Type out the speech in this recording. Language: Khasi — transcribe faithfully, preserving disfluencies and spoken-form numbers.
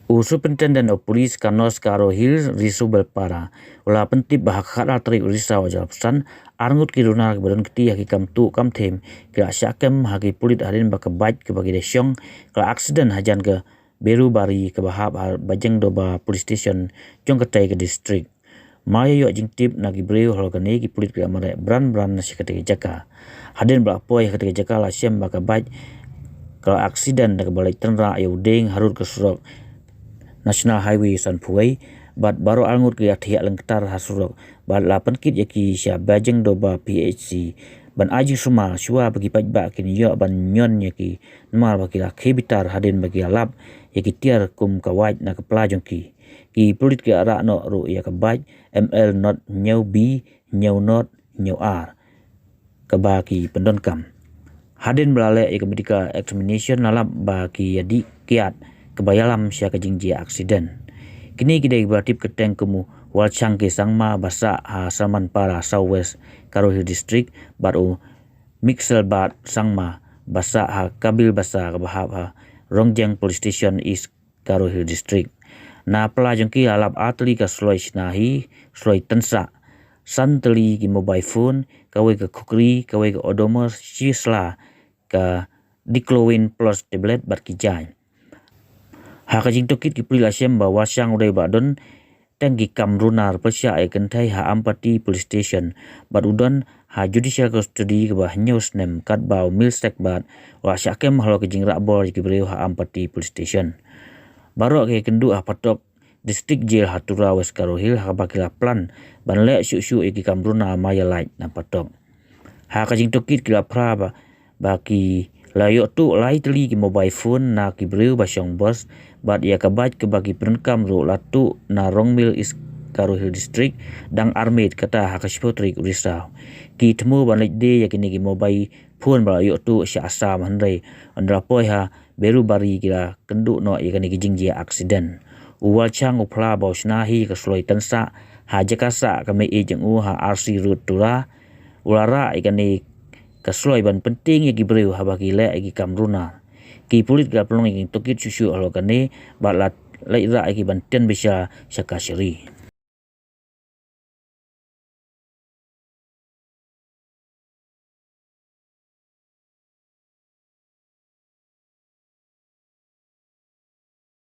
U Superintendent of Police ka North Garo Hills, Risu Belpara, u la pyntip ba ha ka khatar tarik u Risaw ar hajar arphew san, arngut ki runar kiba don kti ha ki kam tuh kam them ki la shah kem ha ki pulit hadien ba ka bike kaba ki da shong ka la aksiden hajan ka Berubari kaba hap ha Bajengdoba Police Station jong katei ka district. Mar ïa ïoh jingtip na ki briew halor kane, ki pulit ki la mareh bran bran sha katei ka jaka. Hadien ba la poi ha katei ka jaka la shem ba ka bike ka la aksiden da kaba leit tynrah ïa u dieng harud ka surok National Highway sanphew wei, bad baroh arngut ki la thiah lyngktar ha surok bad la pynkit ïa ki sha Bajengdoba P H C ban ai jingsumar shuwa ba ki paidbah kin ïoh ban ñion ïa ki, namar ba ki la khie bitar hadien ba ki la lap ïa ki tiar kum ka wait na ka pla jong ki. Ki pulit ki la rah noh ruh ïa ka bike M L not hynñiew B hynñiew not hynñiew ar kaba ki pyndonkam. Hadien ba la leh ïa ka medical examination la lap ba ki ïadih kiad kaba ïalam sha ka jingjia aksiden. Kine ki dei kiba la tip kyrteng kum u Walchang K Sangma ba sah ha Samanpara South West Garo Hills District, bad u Mixelbad Sangma ba sah ha Kabilbasa kaba hap ha Rongjeng Police Station, East Garo Hills District. Na pla jong ki la lap ar tylli ka sloi shna hi, sloi tynsah, san tylli ki mobile phone, kawei ka kukri, kawei ka Odomos, shi sla ka Diclofenac plus tablet bad ki jaiñ. Ha ka jingtohkit ki pulit la shem ba u Walchang u dei ba don teng ki kam runar pyrshah ïa kynthei ha Ampati Police Station bad u don ha judicial custody kaba hynñiew snem, katba u Mixelbad u la shah kem halor ka jingrah bor ïa ki briew ha Ampati Police Station. Baroh ki ïakynduh ha Phatok District Jail ha Tura, West Garo Hills, ha kaba ki la plan ban leh shuh shuh ïa ki kam runar mar ïa lait na Phatok. Ha ka jingtohkit ki la phra ba, ba ki la ïoh tuh lai tylli ki mobile phone na ki briew ba shong bos, bad ïa ka bike kaba ki pyndonkam ruh la tuh na Rongmil, East Garo Hills District, dang armet, kata ha ka shiphew tarik u Risaw. Ki thmu ban leit die ïa kine ki mobile phone ba la ïoh tuh sha Assam, hynrei ynda la poi ha Berubari ki la kynduh noh ïa kane ka jingjia aksiden. U Walchang u phla ba u shna hi ka sloi tynsah ha jaka sah ka mei jong u ha R C Road, Tura. U la rah ïa kane ka sloi ban pyntieng ïa ki briew haba ki leh ïa ki kam runar. Ki pulit ki la pynlong ïa ki jingtohkit shuh shuh halor kane bad la leit rah ïa ki ban tien bishar sha kashari.